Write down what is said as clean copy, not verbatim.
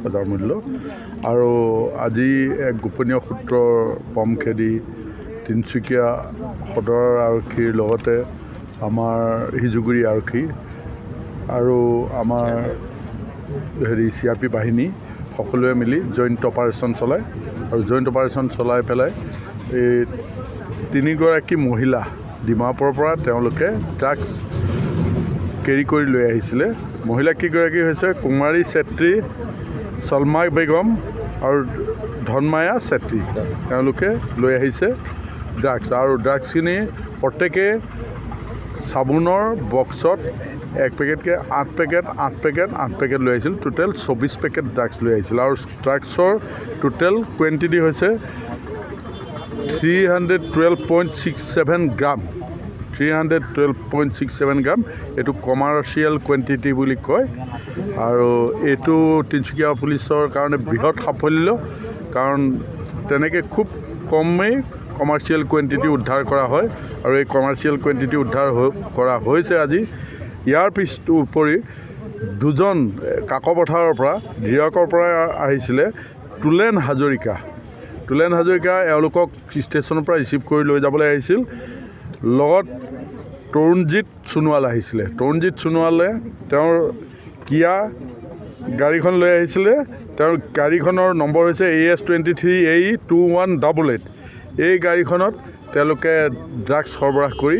বজাৰ মূল্য। আৰু আজি এক গোপনীয় সূত্ৰৰ পম খেদি তিনিচুকীয়া সদৰ আৰক্ষীৰ লগতে আমাৰ সিজুগুৰি আৰক্ষী আৰু আমাৰ চিআৰপি বাহিনী সকলোৱে মিলি জইণ্ট অপাৰেশ্যন চলায় আৰু জইণ্ট অপাৰেশ্যন চলাই পেলাই এই তিনিগৰাকী মহিলা ডিমাপুৰৰ পৰা তেওঁলোকে ড্ৰাগছ কেৰি কৰি লৈ আহিছিলে। মহিলা কেইগৰাকী হৈছে কুমাৰী চেত্ৰী, চলমা বেগম আৰু ধনমায়া চেত্ৰী। তেওঁলোকে লৈ আহিছে ড্ৰাগছ আৰু ড্ৰাগছখিনি প্ৰত্যেকে চাবোনৰ বক্সত এক পেকেটকৈ 8 পেকেট, 8 পেকেট, 8 পেকেট লৈ আহিছিল। টোটেল 24 পেকেট ড্ৰাগছ লৈ আহিছিল আৰু ড্ৰাগছৰ টোটেল কোৱাণ্টিটি হৈছে 312.67 gram, 312.67 gram। এইটো কমাৰ্চিয়েল কোৱাণ্টিটি বুলি কয় আৰু এইটো তিনিচুকীয়া পুলিচৰ কাৰণে বৃহৎ সাফল্য, কাৰণ তেনেকৈ খুব কমেই কমাৰ্চিয়েল কোৱাণ্টিটি উদ্ধাৰ কৰা হয় আৰু এই কমাৰ্চিয়েল কোৱাণ্টিটি উদ্ধাৰ হৈ কৰা হৈছে আজি। ইয়াৰ উপৰি দুজন কাকপথাৰৰ পৰা, ডিৰাকৰ পৰা আহিছিলে তুলেন হাজৰিকা। তুলেন হাজৰিকা এওঁলোকক ষ্টেচনৰ পৰা ৰিচিভ কৰি লৈ যাবলৈ আহিছিল। লগত তৰুণজিৎ সোণোৱাল আহিছিলে। তৰুণজিৎ সোণোৱালে তেওঁৰ কিয়া গাড়ীখন লৈ আহিছিলে। তেওঁৰ গাড়ীখনৰ নম্বৰ হৈছে AS 23 AE 2188। এই গাড়ীখনত তেওঁলোকে ড্ৰাগছ সৰবৰাহ কৰি